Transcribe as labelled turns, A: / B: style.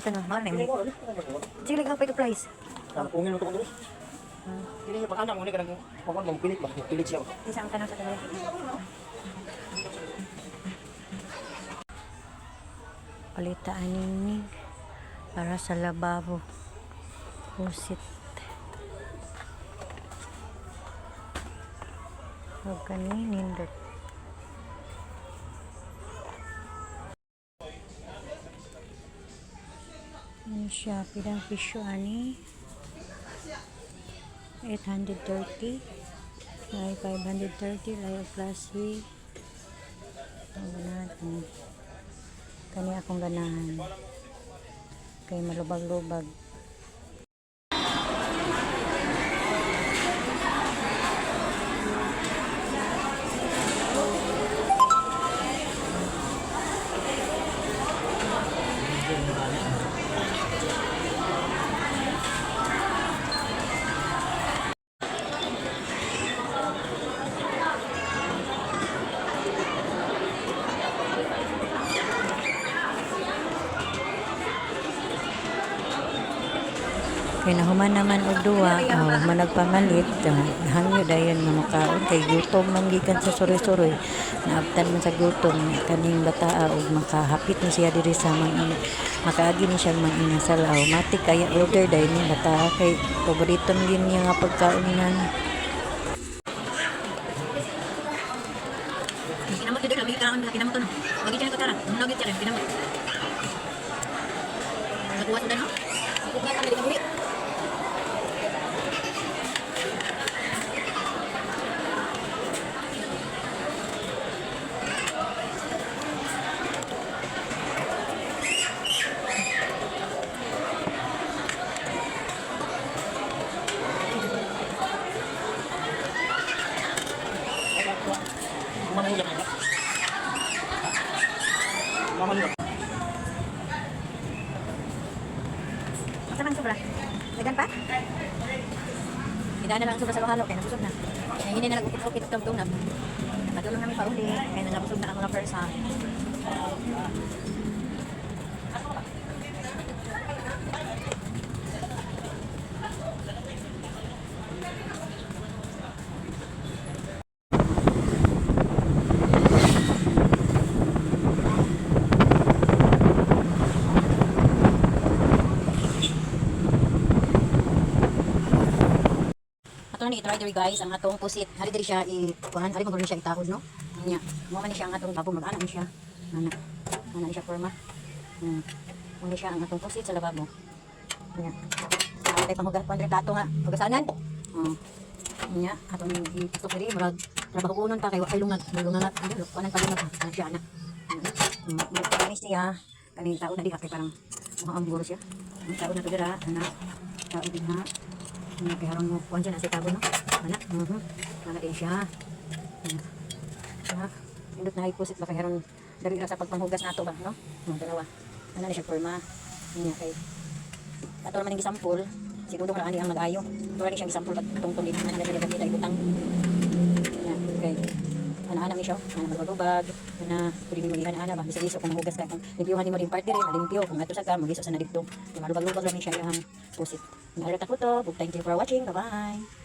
A: Ito na, mahal na yun. Sige, lagi pa ito price.
B: Pungin mo ito kung Kini pag anak mo ni kanang pag mo pilit ba? Pilit siya.
A: Isa ang tanong sa tanong. Palitaan ni para sa lababo. Pusit. Huwag kani nindot. Ano siya? Pilang pisyo ani? 830. Ay, 530. Layo klase. Ang ganahan. Kani akong ganahan. Kay malubag-lubag. Kay nahuman naman og duwa, oh, managpamalit, oh, hangyo dayon nga makaon kay gutom man gikan sa suroy-suroy. Naabtan man sa gutom kaning bataa og makahapit ni siya diri sa mang ina. Makaagi ni siya mang inasal aw matik kaya order dayon ni bataa kay paborito man gyud niya nga pagkaon ni nana. Kinamot dito lami kaon kinamot to no. Wagi siya kutsara. Nugit siya kinamot. Nakuha sa no? Nakuha ka dito. Asa man sobra? Dagan pa? Idaan na lang ang sobra sa halo kaya nabusog na. Nahingin na lang ukit-ukit tugtog na. Padulong namin pa uli kaya nabusog na ang mga person. Ato na ni i-try diri guys ang atong pusit. Hari diri siya i kuan, hari maguro siya itahod no. Nya, mo man ni siya ang atong babo mag-ana ni siya. Ana. Ana ni siya forma. Mo ni siya ang atong pusit sa lababo. Nya. Kay panghugas kuan diri plato nga hugasanan. Oh. Nya, atong itusok diri murag trabaho unon pa kay wa kay lungag, lungag ano kuan ang palungag ana siya ana. Kani siya kaning tao na diha kay parang muha ang guro siya. Ang tao na to dira ana. Tao din ha. Ano kay haron mo kuan siya nasa tabo no. Ana, mhm. Ana din siya. Ana. Ana. Indot na ipusit ba kay haron dali ra sa pagpanghugas nato ba no? Dalawa. Ana ni siya forma. Niya kay ato naman ang gisampol. Si Dudong ra ani ang nag-ayo. Ato ra ni siyang gisampol pag tungtong din ana na kita ibutang. Nya kay ana-ana mi siya, ana magbabag, ana pwede mo magihan ana ba bisag iso kung mahugas ka kung limpyuhan nimo din part diri, malimpyo kung adto sa ka magiso sa na didto. Malubag-lubag ra mi siya iyang pusit. Naarot ako to. Thank you for watching. Bye-bye.